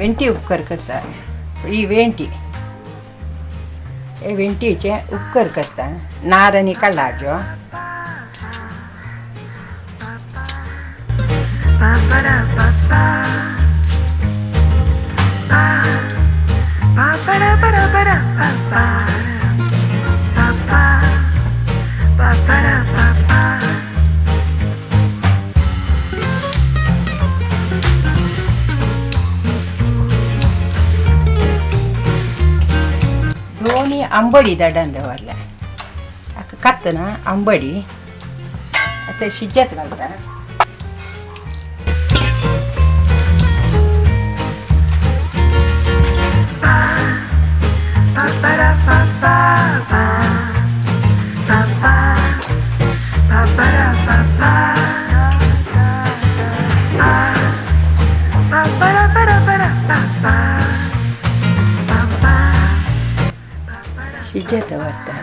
Vanity उपकर करता. ही vanity, हे वेंटीचे उपकर करता. नार आनी काडला. दोनी आंबडी दडण दवरल्या. कातना आंबडी आता शिजत घालता. शिजत दवरता.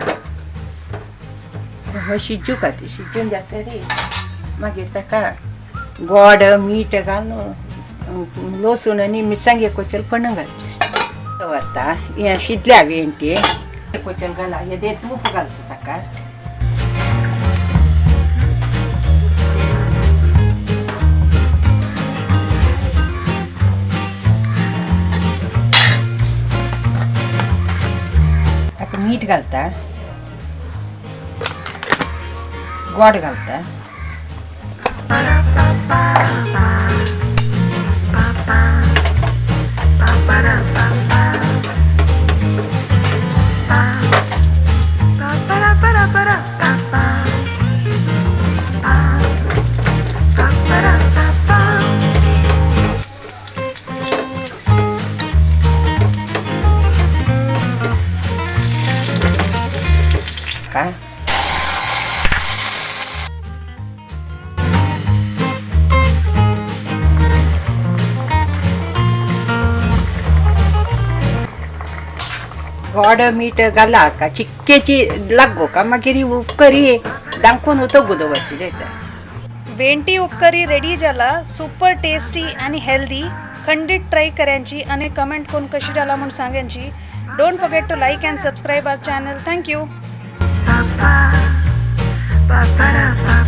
हो शिजू का ती शिजून जातरी मागीर ताका गोड मीठ घालून लसूण आनी मिरसांगे कोचल कणंग घालचें दवरता. हें शिजल्या वेंटी कोचल घाला, येदे तूप घालता ताका. ताका मीठ घालता, गोड घालता. का गोड मीठ घाला का चिक्केची लागो का मागीर ही उपकरी दाखोवन तगू दवरची जायता. वेंटी उपकरी रेडी जाला. सुपर टेस्टी आणि हेल्दी. खंडीत ट्राय करायची आणि कमेंट करून कशी जाला म्हणून सांगायची. Don't forget to like and subscribe our channel. Thank you. Pa pa pa pa.